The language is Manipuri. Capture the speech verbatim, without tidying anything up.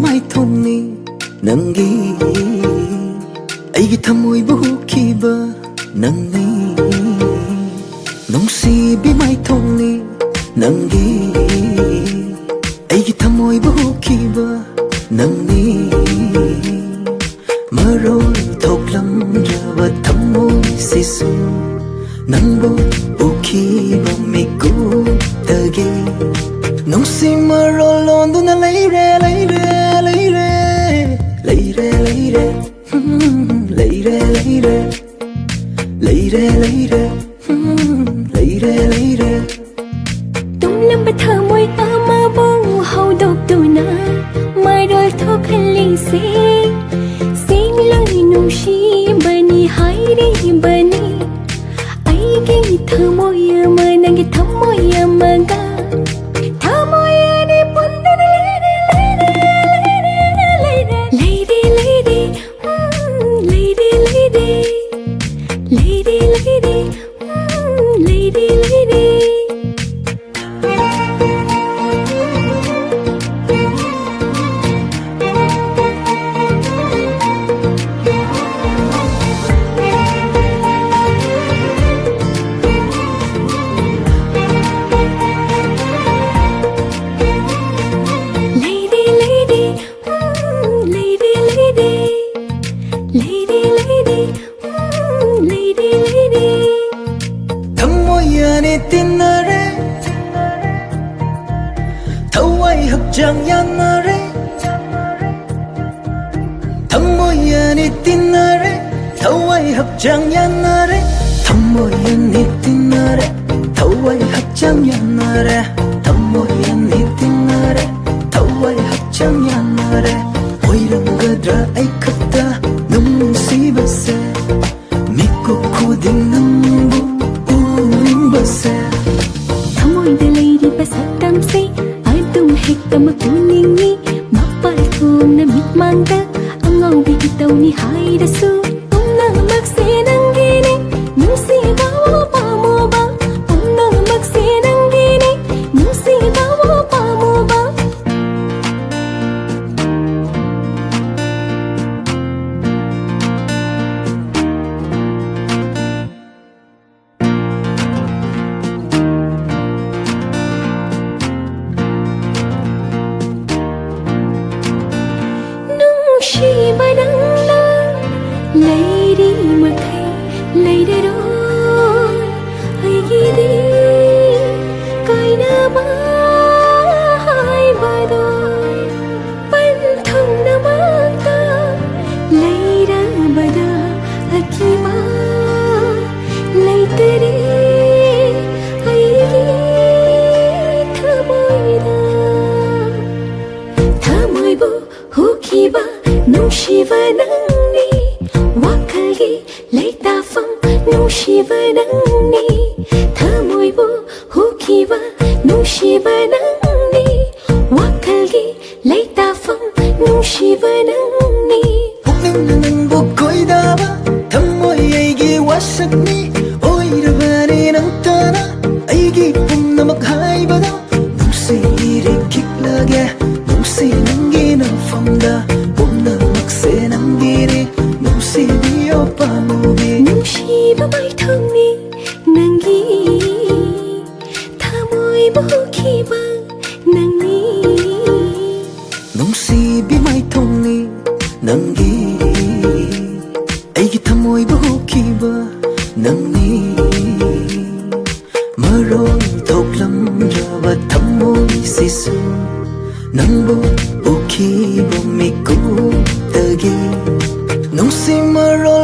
ꯃꯥꯏꯊꯣꯡꯅꯤ ꯅꯪꯒꯤ, ꯑꯩꯒꯤ ꯊꯃꯣꯏꯕꯨ ꯍꯨꯈꯤꯕ ꯅꯪꯅꯤ꯫ ꯅꯨꯡꯁꯤꯕꯤ ꯃꯥꯏꯊꯣꯡꯅꯤ ꯅꯪꯒꯤ, ꯑꯩꯒꯤ ꯊꯃꯣꯏꯕꯨ ꯍꯨꯈꯤꯕ ꯅꯪꯅꯤ꯫ ꯃꯔꯣꯜ ꯊꯣꯛꯂꯝꯗ꯭ꯔꯕ ꯊꯃꯣꯏꯁꯤꯁꯨ ꯅꯪꯕꯨ ꯎꯈꯤꯕ ꯃꯤꯀꯨꯞꯇꯒꯤ ꯅꯨꯡꯁꯤ ꯃꯔꯣꯜ ꯂꯣꯟꯗꯨꯅ ꯂꯩꯔꯦ, ꯂꯩꯔꯦ, ꯂꯩꯔꯦ, ꯂꯩꯔꯦ, ꯂꯩꯔꯦ, ꯎꯝ, ꯂꯩꯔꯦ, ꯂꯩꯔꯦ, ꯂꯩꯔꯦ, ꯂꯩꯔꯦ, ꯎꯝ, ꯂꯩꯔꯦ, ꯂꯩꯔꯦ꯫ ꯇꯨꯝꯂꯝꯕ ꯊꯃꯣꯏ ꯑꯃꯕꯨ ꯍꯧꯗꯣꯛꯇꯨꯅ ꯃꯔꯣꯜ ꯊꯣꯛꯍꯜꯂꯤꯁꯦ꯫ ꯁꯦꯡꯂꯣꯏ ꯅꯨꯡꯁꯤꯕꯅꯤ ꯍꯥꯏꯔꯤꯕꯅꯤ꯫ ꯑꯩꯒꯤ ꯊꯃꯣꯏ ꯑꯃ ꯅꯪꯒꯤ ꯊꯃꯣꯏ ꯑꯃꯒ, ꯊꯃꯣꯏ ꯑꯅꯤ ꯄꯨꯟꯗꯨꯅ ꯂꯩꯔꯦ, ꯂꯩꯔꯦ, ꯂꯩꯔꯦ, ꯂꯩꯔꯦ, ꯎꯝ, ꯂꯩꯔꯦ, ꯂꯩꯔꯦ, ꯂꯩꯔꯦ, ꯂꯩꯔꯦ, ꯎꯝ, ꯂꯩꯔꯦ, ꯂꯩꯔꯦ꯫ ꯂꯩꯔꯦ, ꯂꯩꯔꯦ, ꯎꯝ, ꯂꯩꯔꯦ, ꯂꯩꯔꯦ, ꯂꯩꯔꯦ, ꯂꯩꯔꯦ, ꯎꯝ, ꯂꯩꯔꯦ, ꯂꯩꯔꯦ꯫ ꯊꯃꯣꯏ ꯑꯅꯤ ꯇꯤꯟꯅꯔꯦ, ꯊꯋꯥꯏ ꯍꯛꯆꯥꯡ ꯌꯥꯅꯔꯦ꯫ ꯊꯃꯣꯏ ꯑꯅꯤ ꯇꯤꯟꯅꯔꯦ, ꯊꯋꯥꯏ ꯍꯛꯆꯥꯡ ꯌꯥꯅꯔꯦ꯫ ꯊꯃꯣꯏ ꯑꯅꯤ ꯇꯤꯟꯅꯔꯦ, ꯊꯋꯥꯏ ꯍꯛꯆꯥꯡ ꯌꯥꯅꯔꯦ꯫ ꯊꯃꯣꯏ ꯑꯅꯤ ꯇꯤꯟꯅꯔꯦ, ꯊꯋꯥꯏ ꯍꯛꯆꯥꯡ ꯌꯥꯅꯔꯦ꯫ ꯑꯣꯏꯔꯝꯒꯗ꯭ꯔꯥ ꯑꯩ ꯈꯛꯇ ꯅꯨꯡꯁꯤꯕꯁꯦ? ꯃꯤꯀꯨꯞ ꯈꯨꯗꯤꯡ ꯅꯪꯕꯨ ꯎꯅꯤꯡꯕꯁꯦ꯫ ꯊꯃꯣꯏꯗ ꯂꯩꯔꯤꯕ ꯁꯛꯇꯝꯁꯦ ꯑꯗꯨꯝ ꯍꯦꯛꯇꯃꯛ ꯎꯅꯤꯡꯉꯤ꯫ ꯃꯄꯥꯜ ꯊꯣꯡꯅ ꯃꯤꯠꯃꯥꯡꯗ ꯑꯉꯧꯕꯤ ꯏꯇꯧꯅꯤ ꯍꯥꯏꯔꯁꯨ, ꯄꯨꯝꯅꯃꯛꯁꯦ ꯅꯪꯒꯤꯅꯤ꯫ ꯅꯨꯡꯁꯤꯕ ꯄꯥꯝꯃꯨꯕ, ꯄꯨꯝꯅꯃꯛꯁꯦ ꯅꯪꯒꯤꯅꯤ꯫ ꯅꯨꯡꯁꯤꯕ ꯄꯥꯝꯃꯨꯕ꯫ ꯅꯨꯡꯁꯤꯕ ꯅꯪꯅ ꯂꯩꯔꯤ ꯃꯈꯩ ꯂꯩꯔꯔꯣꯏ ꯑꯩꯒꯤꯗꯤ꯫ ꯀꯥꯏꯅꯕ ꯍꯥꯏꯕꯗꯣ ꯄꯟꯊꯨꯡꯅꯃꯛꯇ ꯂꯩꯔꯕꯗ ꯑꯀꯤꯕ ꯂꯩꯇꯔꯦ ꯑꯩꯒꯤ ꯊꯃꯣꯏꯗ꯫ ꯊꯃꯣꯏꯕꯨ ꯍꯨꯈꯤꯕ ꯅꯨꯡꯁꯤꯕ ꯅꯪꯅꯤ꯫ ꯋꯥꯈꯜꯒꯤ ꯂꯩꯇꯥꯐꯝ ꯅꯨꯡꯁꯤꯕ ꯅꯪꯅꯤ꯫ ꯊꯃꯣꯏꯕꯨ ꯍꯨꯈꯤꯕ ꯅꯨꯡꯁꯤꯕ ꯅꯪꯅꯤ꯫ ꯋꯥꯈꯜꯒꯤ ꯂꯩꯇꯥꯐꯝ ꯅꯨꯡꯁꯤꯕ ꯅꯪꯅꯤ꯫ ꯄꯨꯛꯅꯤꯡꯅ ꯅꯪꯕꯨ ꯀꯣꯏꯗꯕ ꯊꯃꯣꯏ ꯑꯩꯒꯤ ꯋꯥꯁꯛꯅꯤ꯫ ꯑꯣꯏꯔꯕꯅꯤ ꯅꯪꯇꯅ ꯑꯩꯒꯤ ꯄꯨꯝꯅꯃꯛ ꯍꯥꯏꯕꯗꯣ꯫ ꯅꯨꯡꯁꯤꯔꯦ ꯈꯤꯛꯂꯒꯦ ꯅꯨꯡꯁꯤ ꯅꯪꯒꯤ ꯅꯪꯐꯝꯗ꯫ ꯄꯨꯝꯅꯃꯛꯁꯦ ꯅꯪꯒꯤꯅꯤ ꯅꯨꯡꯁꯤꯕꯤꯌꯣ ꯄꯥꯝꯃꯨꯕꯤ꯫ ꯅꯨꯡꯁꯤꯕ ꯃꯥꯏꯊꯣꯡꯅꯤ ꯅꯪꯒꯤ ꯊꯃꯣꯏꯕꯨ ꯍꯨꯈꯤꯕ ꯅꯪꯅꯤ꯫ ꯅꯨꯡꯁꯤꯕꯤ ꯃꯥꯏꯊꯣꯡꯅꯤ ꯅꯪꯒꯤ ꯑꯩꯒꯤ ꯊꯃꯣꯏꯕꯨ ꯍꯨꯈꯤꯕ ꯅꯪꯅꯤ꯫ ꯃꯔꯣꯜ ꯊꯣꯛꯂꯝꯗ꯭ꯔꯕ ꯊꯃꯣꯏꯁꯤꯁꯨ ꯅꯪꯕꯨ ꯎꯈꯤꯕ ꯃꯤꯀꯨꯞꯇꯒꯤ ꯅꯨꯡꯁꯤ ꯃꯔꯣꯜ